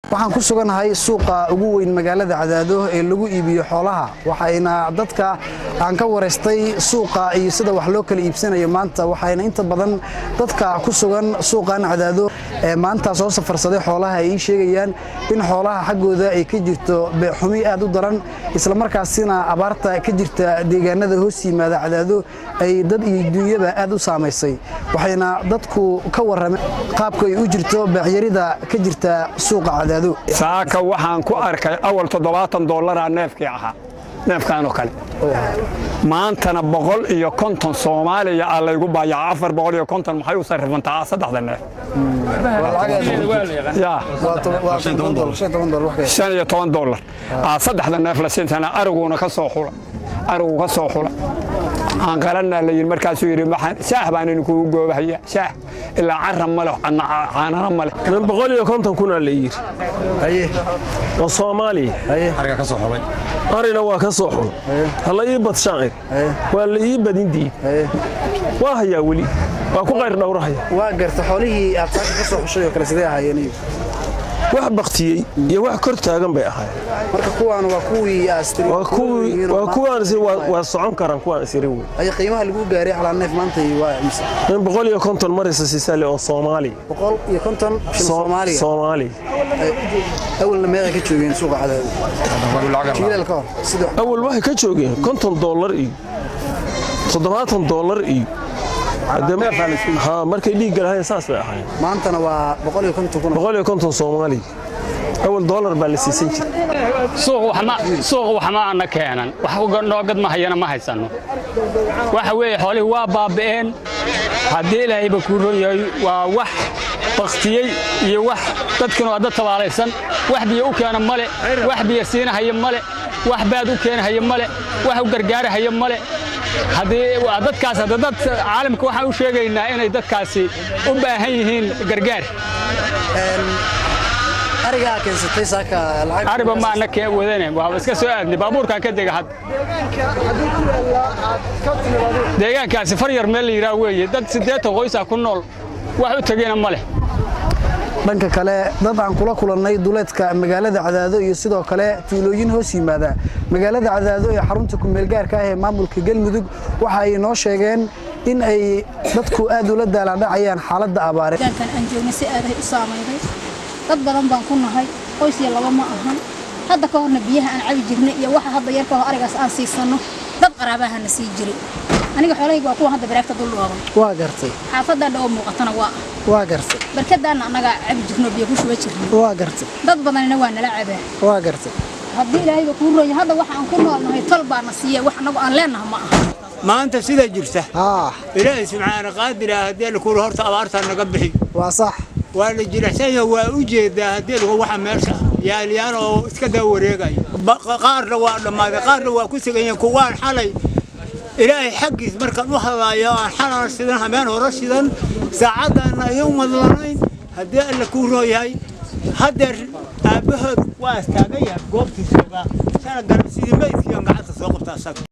Waxaan ku suganahay suuqa ugu weyn magaalada Cadaado ee lagu iibiyo xoolaha. Waxayna dadka aan ka waraystay suuqa iyo sida wax loo kala iibsanayo maanta. Waxayna inta badan dadka ku sugan suuqan Cadaado ee maanta soo safarsaday xoolaha ay ii sheegayaan in xoolaha xaggooda ay ka jirto beexumi aad u daran, islamarkaasina abaarta ka jirta deegaanada hoos yimaada Cadaado ay dad iyo dunyaba aad u saamaysay. Waxayna dadku ka warrameen qaabka ay u jirto beecyarida ka jirta suuqa Cadaado. Saaka waxaan ku arkay awal $70 neefkii ahaa, neefkaanoo kale. Maantana 150 Soomaaliya aa laygu baayaca. 450 maxay u sarrifantaa saddexda neef? Yaa, $15 aa saddexda neef la siintana. Ariguna ka soo xula, arigu ka soo xula aan qalanaa la yidhi. Markaasuu yidhi, "Shaah baan idinkugu goobahaya, shaah ilaa cara ma leh, caanana ma leh." Nin 150 kunaa la yidhi oo Soomaaliya. Arina waa ka soo xul. Hala ii badshaan ir, waa la ii badin diid. Waa hayaa, weli waa ku qayr dhowrahaya. Waa garta. Xoolihii aad saaka ka soo xushay oo kale sidee ahaayeen iyagu? Wax baktiyey iyo wax kor taagan bay ahaayeen. Marka kuwaan waa kuwii Waa kuwaan waa socon karaan, kuwaan isiri wey. Ay qiimaha lagu gaaray calaa neef maanta waa mise? Nin 150 maraysa siisale oo Soomaali. 150 shilin Soomaaliga? Soomaali. Awalna meeqay ka joogeen suuqa Cadaado jiilal ka hor sida? Awal waxay ka joogeen $50 iyo $70 iyo ha markay dhiigga lahayn, saas bay ahaayeen. Maantana waa 150 kun. 150 Soomaali. Awal doolar baa la siisan jiray. Suuq waxma ana keenan, wax noo gadmahayana ma haysanno. Waxa weeye, xoolihii waa baaba'een. Haddii Ilaahayba kuu ron yahay, waa wax baktiyey iyo wax dadkuna waa dad tabaalaysan. Wax biyo u keena male, wax biyo siinahaya male, wax baad u keenahaya male, wax u gargaarahaya male. Haddii waa dadkaas, hadda dad caalamka waxaan u sheegaynaa inay dadkaasi u baahan yihiin gargaar. Arigaa keensatay saaka lacag? Ariba maana kee wadane, waa iska soo aadnay, baabuurkaan ka dega hadda. Deegaankaasi far yar meel la yidhaah weeye. Dad 80 qoysaa ku nool, wax u tegeyna ma leh. Dhanka kale, dad aan kula kulannay duleedka magaalada Cadaado iyo sidoo kale tuulooyin hoos yimaada magaalada Cadaado ee xarunta kumeelgaarka ah ee maamulka Galmudug waxa ay noo sheegeen in ay dadku aad ula daalaadhacayaan xaaladda abaare. Deegaankan aan joogna si aadahay u saamayday. Dad badan baan ku nahay, qoys iyo laba ma ahan. Hadda ka horna biyaha aan cabi jirnay iyo waxa hadda yarka oo arigaas aan siisanno dad qaraabaha na sii jiray. Aniga xoolahayga waa kuwa hadda baraagta dul dhooban. Waa gartay. Xaafadda oo muuqatana waa Waa gartay. Barkadaana annagaa cabi jirno, biyo ku shuba jirnay. Waa gartay. Dad badanina waa nala cabaa. Waa gartay. Haddii Ilaahayba kuu rooyo, hadda waxa aan ku noolnahay tol baa na siiya, wax annagu aan leenaha ma aha. Maanta sida jirta, Ilaahay subxaana qaadir ah, haddii la kuula horta abaarta naga bixi. Waa sax. Waa la jilicsan yahay, waa u jeedaa haddii lagu waxa meesha yaalyaan oo iska daa wareegaya. Qaarna waa dhammaaday, qaarna waa ku sugan yihiin. Kuwaan xalay Ilaahay xaggiis markaan u hadlaayo aan xalaan shidan, hameen hore shidan, saacaddaana iyu madlanayn. Haddii Alla kuu rooyahay, haddeer aabbahood waa istaagan yahay goobtii joogaa, sana garab sidii maydkii aan gacanta soo qabta asaga.